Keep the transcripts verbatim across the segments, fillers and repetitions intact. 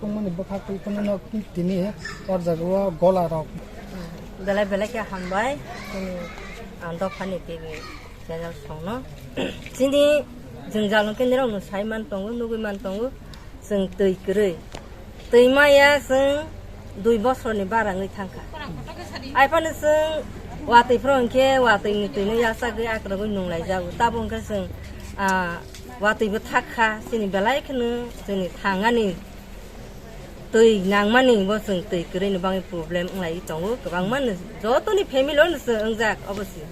Tongmani bwkhak twi phano no tini o jaga o gola rok. Belai belai khe hambai chini, ah, dophani T V channel songno. Chini jwngjal hwnkhe nirok no sai man tongo, nugwi man tongo, chwng twi kwrwi. Twi maya chwng dui bosorni bara wngwi thangkha. Ai phano chwng watwi phoro hwnkhe watwini twino yachagwi akrogwi nunglaijago. Tabuk hwnkhe chwng, ah, watwibo thak kha, chini belai kheno chini thangani twi nangmani bo chwng twi kwrwini bagwi problem wnglaiwi tongo, kwbangma no jotoni family o no chwng wngjak obo se.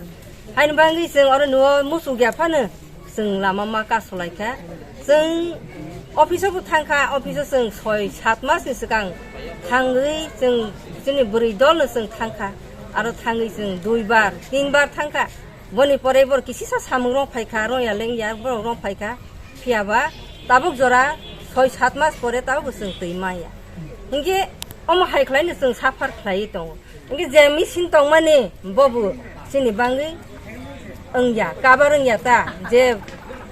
Haini bagwi chwng oro nuo muchuk ya phano chwng lama ma kasolai kha. Chwng office o bo thang kha, office o chwng soi sat mas ni swkang thangwi chwng chini bwrwi dol no chwng thang kha. Aro thangwi chwng dui bar, tin bar thang kha. Boni pore bor kisisa samung rok phai kha, rong ya leng ya borok rok phai kha. Phiya ba tabuk jora soi sat mas pore tabuk bo chwng twi maya. Hinkhe omo hai khlai no chwng suffer khlaiwi tongo. Hinkhe je machine tongmani bobo chini bagwi wngya, cover wngya ta, je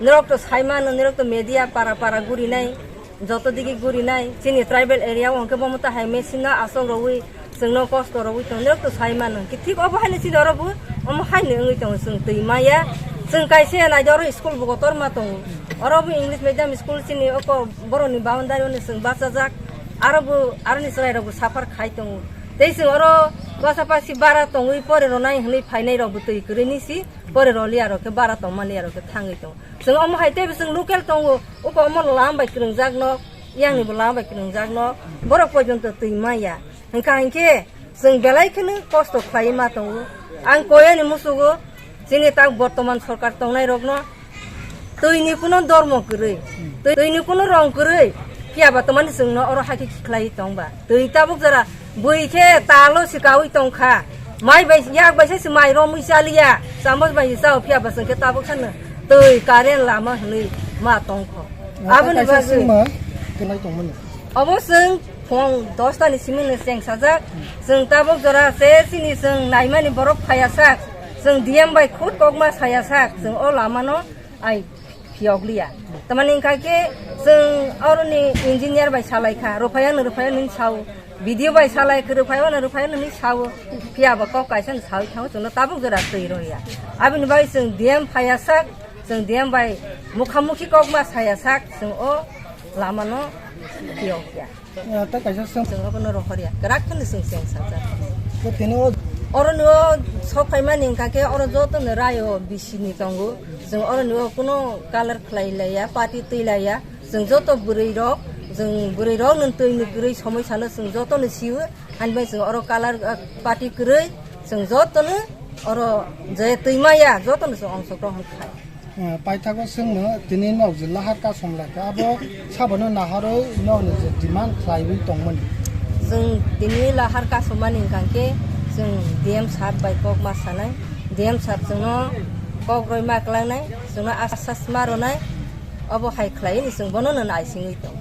norok to sai mano, norok to media para para gurinai, joto digi gurinai, chini tribal area o hwnkhe bomo ta hai machine no asok rogwi, chwngno kosto rogwi tong, norok to sai mano. Ki thik obo haino chini oro bo omo haino wngwi tongo, chwng twi maya. Chwng kaisa naidi oro school bo kotor ma tongo. Oro bo English medium school chini oko borokni boundary o no chwng bachajak. Aro bo, aroni chwrai rok bo suffer khai tongo. Tei chwng oro basa basi bara tongwi pore ronai hwnwi phainai rok bo twi kwrwini si pore roliya rok khe bara tongmani ya rok khe thangwi tongo. Chwng omo hai teibo chwng local tongo, uko omo lama bai kwrwngjak nok, yangni bo lama bai kwrwngjak nok, borok pojonto twi maya. Hwnkha hinkhe chwng belai kheno kosto khlaiwi ma tongo. Ang koyani musugo chini tak bortoman sorkar tongnai rokno twini kuno dormo kwrwi, twi-, twini kuno rong kwrwi, phiya ba twmani chwngno oro hakhe khlaiwi tong ba. Twi tabuk jora bui khe talo swkaui tong kha. Mai bai, yak bai se mai romwi chaliya, chamos bai se chao, phiya ba chwng khe tabuk sano twi current lama hwnwi ma tong kho. Aboni bagwi chwngma kwlai tongmani. Obo chwng phung dosta ni simi no cheng sajak. Chwng tabuk jora se chini chwng naimani borok phaiya sak. Chwng D M bai khud kokma saya sak. Chwng o lama no ai phiyok liya. Tamani wngkha khe chwng oroni engineer bai salai kha, rwphai ano, rwphai ano hwnwi sao. B D O bai salai kha, rwphai ano, rwphai ano hwnwi sao. Phiya ba kok kaisa no saui thango, chwngno tabuk jora twi rwya. Aboni bagwi chwng D M phaiya sak, chwng D M bai mukha mukhi kokma saya sak, chwng o lama no phiyok ya. Ah, tei kaisa swng. Chwng obono rohorya. Kwrak kheno chwng cheng sajak. Bo tini o. Oro no sok phaimani hwnkha khe oro joto no rayo bisi ni tongo. Chwng oro no kuno color khlai laiya, party twi laiya. Chwng joto bwrwi rok, chwng bwrwi rok no twi ni kwrwi somoi sano chwng joto no siwo. Hani bai chwng oro color, ah, party kwrwi chwng joto no oro je twi maya joto no chwng ongso grohon khai. Ah, paithago chwngno tini nok je lahar kasom lai kha, abo sabono naharwi nokni je demand khlaiwi tongmani. Chwng tini lahar kasomani hwnkha khe chwng D M sir bai kok ma sanai, D M sir chwngno kok roi ma klangnai, chwngno asas ma rwnai, obo hai khlaiwi chwng bono no naisingwi tongo.